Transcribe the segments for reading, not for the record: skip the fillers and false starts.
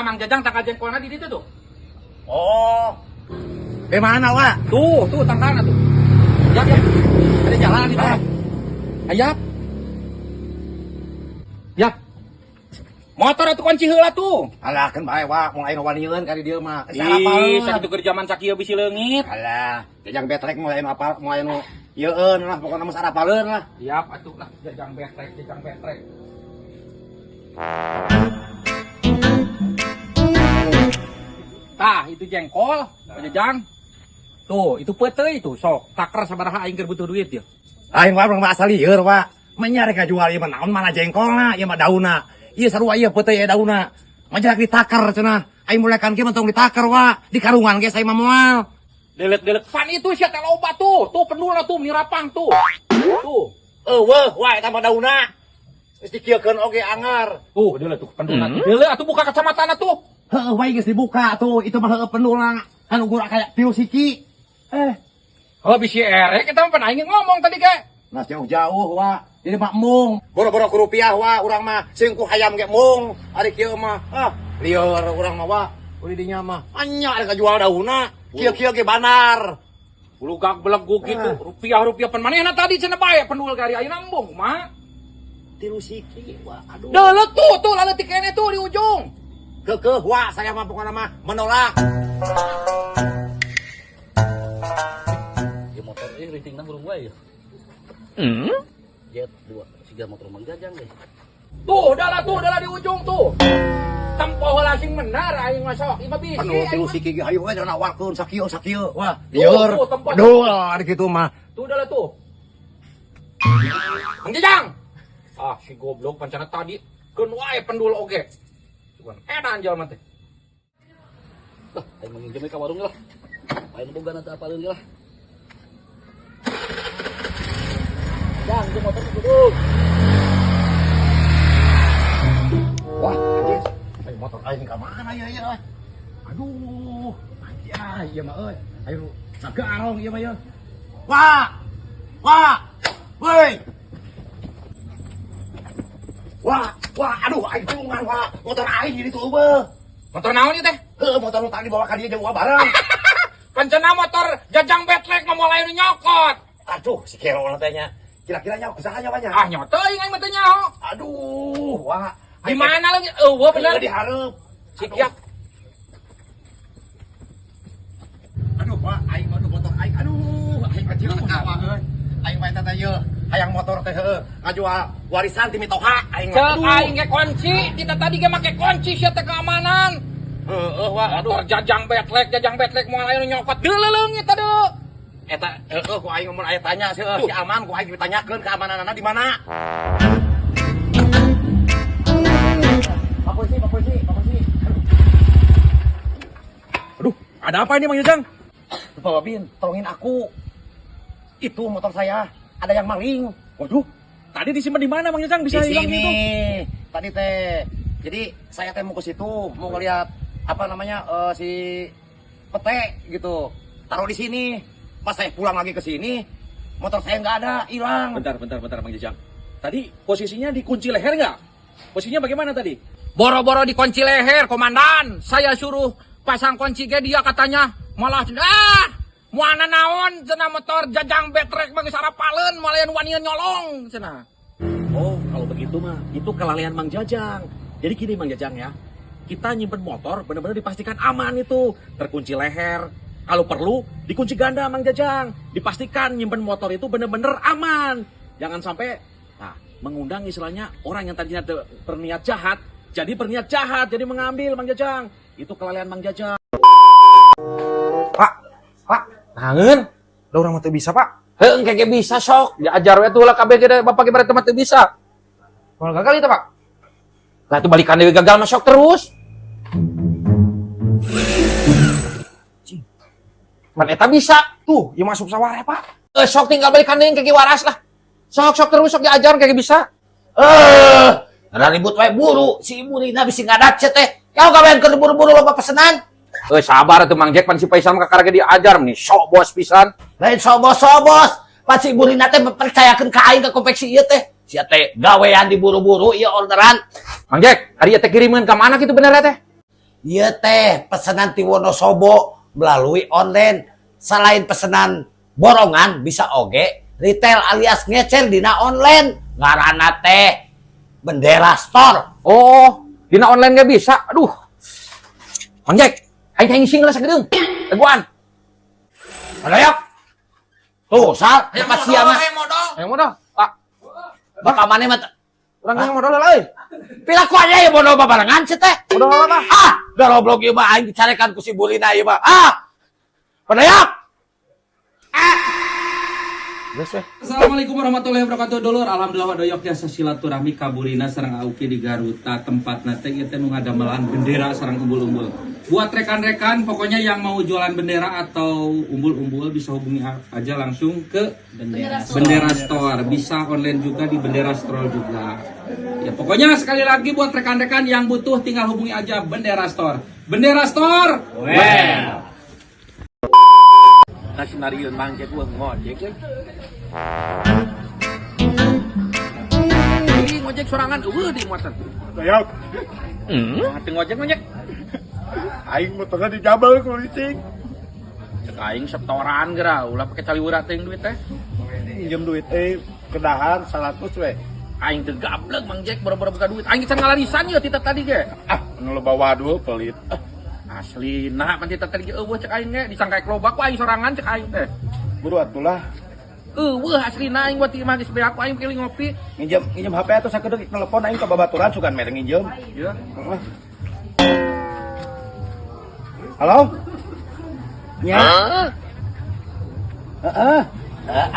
Tah Mang Jajang tangkal jengkolna di ditu tuh. Oh. Di mana, Wak? Tuh, tuh tangkalna tuh. Yap, yap. Ada jalan di sana. Ayap. Yap. Motor atuh kunci heula tuh. Alah, kan bae, Wak, mau aing wanian ka di dieu mah. Ih, sakitu keur jaman sakieu bisi leungit. Alah, Jajang betrek mau anu apal, mau anu ieueun lah, pokokna mah sarapaleun lah. Siap atuh lah, Jajang betrek, Jajang betrek. Tah, itu jengkol, Pak Jajang. Tuh, itu peuteuy tuh, sok. Taker sabaraha aing keur butuh duit ya. Aing mah urang mah asal lieur, Wak. Menya rek ngajual ieu mah naon mana jengkolna, ieu mah daunna. Ieu sarua ieu peuteuy aya daunna. Majalak ditaker cenah. Aing mulaikan kieu mah tong ditaker, Wak. Di karungan ge saya mah moal. Delek-delek pan itu sia teh loba tuh. Tuh pendulna tuh mirapang tuh. Tuh. Eueuh, Wak, eta mah daunna. Geus dikieukeun oge angar. Tuh, deuleu tuh pendulna. Deuleu atuh buka kacamatana tuh. Heueuh, wae geus dibuka tuh, itu mah heueuh pendulna. Kan ukur kayak tilu siki. Oh, bisi erek eta mah pan aing ngomong tadi ge. Nah jauh-jauh, Wak. Jadi mah mung. Boro-boro ku rupiah, Wak, urang mah sing ku hayam ge mung. Ari kieu mah, ah, lieur urang mah, Wak. Uli dinya mah. Anya rek ngajual daunna. Kieu-kieu ge banar. Bulugak belegug gitu, rupiah-rupiah pan manehna tadi cenah bae pendul gari ayeuna embung kumaha? Tilu siki, Wak. Aduh. Deuleu tuh, tuh laleutik keneh tuh di ujung. Keukeuh, Wak, saya mah pokona mah menolak. Ya motor ini ratingna burung wae ya. Jet 2 siga motor Mang Jajang deh. Tuh, udah lah di ujung tuh. Tempo heula sing bener aing mah sok, ieu mah bisi. Anu aing tilu mah. siki ge hayu we nawarkeun sakieu sakieu. Wah, Tuh, lieur. tuh, tempo. Aduh, ari kitu mah. Tuh udah lah tuh. Mang Jajang. Ah, si goblok pancana tadi keun wae pendul oge. Cuman edan jelema teh. Lah, aing manginjem ka warung lah. Aing boga nanti apaleun lah. Jang, jeung motor kudu. Wah, anjir. Aing motor aing ka mana ya ya? Aduh, anjir ah, ieu mah euy. Ayo sagarong ieu mah ya. Wah. Wah. Woi. Wah, wah, aduh aing tulungan, wah. Motor aing jadi tuh eueuh. Motor naon ieu teh? Heuh, motor nu tadi dibawa ka dieu jeung uang bareng. Pancana motor Jajang betlek mah moal aya nu nyokot. Aduh, si kero teh nya. Kira-kira nyaho kusaha nya nya? Ah, nyoto aing aing mah teu nyaho. Aduh, wah. Di mana lagi? Eueuh bener. Di hareup. Si kiap. Aduh, wah, aing mah motor aing. Aduh, aing mah cilaka, wah euy. Aing mah eta teh yeuh, hayang motor teh heueuh, ngajual warisan ti mitoha aing mah. Cek aing ge kunci, kita tadi ge make kunci sia teh keamanan. Heueuh, wah, aduh. Motor Jajang betlek moal aya nu nyokot. Deuleuleung eta deui. Eta heueuh ku aing mun aya tanya sih, si aman ku aing ditanyakeun keamananana di mana. Pak polisi, Pak polisi, Pak polisi. Aduh, ada apa ini Mang Jajang? Pak Babin, tolongin aku. Itu motor saya, ada yang maling. Waduh, tadi disimpan di mana Mang Jajang bisa Di hilang sini. gitu? Tadi teh. Jadi saya teh mau ke situ, mau ngeliat apa namanya si pete gitu. Taruh di sini. Pas saya pulang lagi ke sini, motor saya nggak ada, hilang. Bentar, bentar, bentar Mang Jajang. Tadi posisinya dikunci leher nggak? Posisinya bagaimana tadi? Boro-boro dikunci leher, komandan. Saya suruh pasang kunci ge dia katanya malah ah muana naon cenah motor Jajang betrek bagi sarapaleun malah yang wanian nyolong cenah. Oh, kalau begitu mah itu kelalaian Mang Jajang. Jadi gini Mang Jajang ya, kita nyimpen motor benar-benar dipastikan aman itu, terkunci leher. Kalau perlu dikunci ganda Mang Jajang, dipastikan nyimpen motor itu benar-benar aman. Jangan sampai nah, mengundang istilahnya orang yang tadinya berniat jahat, jadi berniat jahat, jadi mengambil Mang Jajang. Itu kelalaian Mang Jajang. Pak, Pak, Nangeun? da urang mah teu bisa, Pak. Heuh, engke ge bisa sok. Diajar we tuh lah kabeh ge bapak ge berarti mah teu bisa. Moal gagal itu, Pak. Lah tuh balikan deui gagal mah sok terus. Man eta bisa. Tuh, ieu masuk sawah ya, Pak. Sok tinggal balikan deui engke ge waras lah. Sok sok terus sok diajar engke ge bisa. Ada ribut wae buru, si ibu Rina bisi ngadat sia teh. Kau gawean keur buru-buru loba pesenan. Sabar atuh Mang Jack pan si Faisal mah kakara ge diajar meni sok bos pisan. Lain sobos-sobos. Pan si ibu Rina teh mempercayakeun ka aing ka konveksi ieu teh. Sia teh gawean diburu-buru ieu orderan. Mang Jack, ari ieu teh kirimeun ka mana kitu bener teh? Ieu teh pesanan ti Wonosobo melalui online. Selain pesanan borongan bisa oge retail alias ngecer dina online. Ngaranna teh Bendera Store. Oh, dina online gak bisa. Aduh. Mang Jack, aing hayang ngising lah sakedeung. Teguan. Ayo. Tuh, Sal, apa sia mah? Ayo modal, Pak. Bapak mana mah? Urang yang modal lah euy. Piraku aja ya modal babarengan sih teh. Modal apa? Ah, garoblok ieu mah aing dicarekan ku si Bulina ieu mah. Ah. Pedayak. Ah. Geus weh. Assalamualaikum warahmatullahi wabarakatuh, dulur. Alhamdulillah, wadoyok jasa silaturahmi ka Burina sareng Auki di Garuta. Tempatna teh ieu teh nu ngadamelan bendera sareng umbul-umbul. Buat rekan-rekan pokoknya yang mau jualan bendera atau umbul-umbul bisa hubungi aja langsung ke Bendera Store. Bendera Store. Bisa online juga di Bendera Store juga. Ya, pokoknya sekali lagi buat rekan-rekan yang butuh tinggal hubungi aja Bendera Store. Bendera Store. Well. Nasi narieun Mang Jack euweuh ngojek euy. Ih, ngojek sorangan euweuh di muatan. Dayok, Nah, teu ngojek ngojek. Aing motornya dijabel ku licik. Cek aing setoran geura, ulah pake caliweurat teuing duit teh. Minjem duit kedahar 100 we. Aing teu gablek, Mang Jack, boro-boro buka duit. Aing can ngalarisan ieu tita tadi ge. Ah, nu loba wadul pelit. Ah, asli, nah pan tita tadi ge euweuh cek aing ge disangka loba ku aing sorangan cek aing teh. Buru atulah. Euweuh aslina aing buat imah geus beak ku aing keling ngopi. Nginjem nginjem HP atuh sakedeung telepon aing ke babaturan sugan mere nginjem. Ya. Heeh. Halo? Nya? Heeh.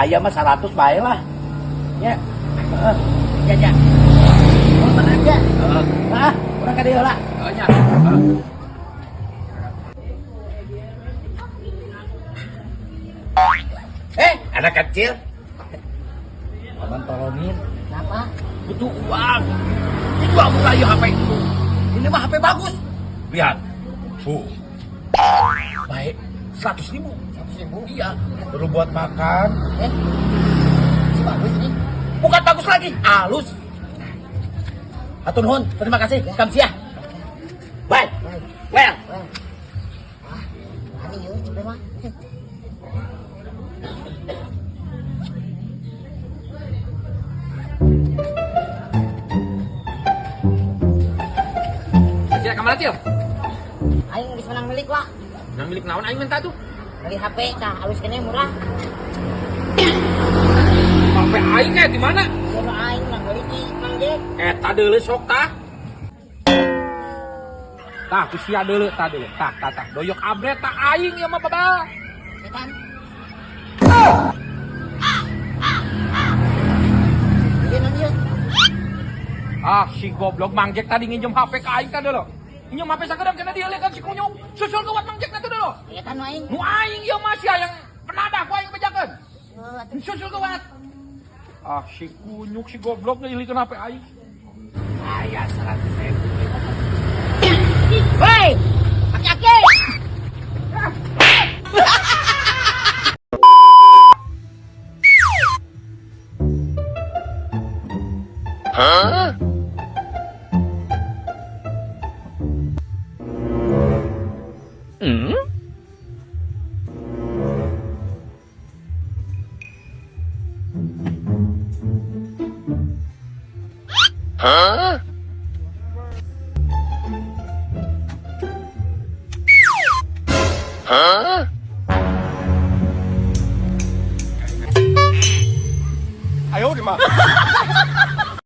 Aya mah 100 bae lah. Nya. Heeh. Ya ya. Oh, tenang aja. Ah, urang ka dieu lah. Heeh nya. Eh, anak kecil. Abang tolongin, Kenapa? Butuh uang. Dijual murah ya HP itu. Ini mah HP bagus. Lihat. Tuh. Baik, 100 ribu. 100 ribu. Iya. Perlu buat makan. Eh, si bagus ini. Bukan bagus lagi, halus. Hatur nuhun, terima kasih. Kamsiah. Bye. Well. Ah, aneh yeuh, cepet mah. Cil, kamana, Cil? Aing geus menang milik, Wak. Yang milik naon aing minta tuh? Beli HP tah alus keneh murah. HP aing kayak di mana? Sono aing menang beli di Mang Jack. Eta deuleu sok tah. Tah, ku sia deuleu tah deuleu. Tah, tah, tah. Doyok abret tah aing ieu mah babal. Setan. Ieu naon ieu? Ah, si goblok Mang Jack tadi nginjem HP ka aing tah deuleu. Nginjem HP sakedeung cenah dieulekeun si kunyung. Susul gawat Mang Jack na tuh deuleu. Eta nu aing. Nu aing ieu mah sia yang penadah ku aing bejakeun. Heuh, atuh. Susul gawat. Ah, si kunyuk si goblok ngeulekeun HP aing. Aya 100 ribu. Hei! Aki-aki! Ayo di mah.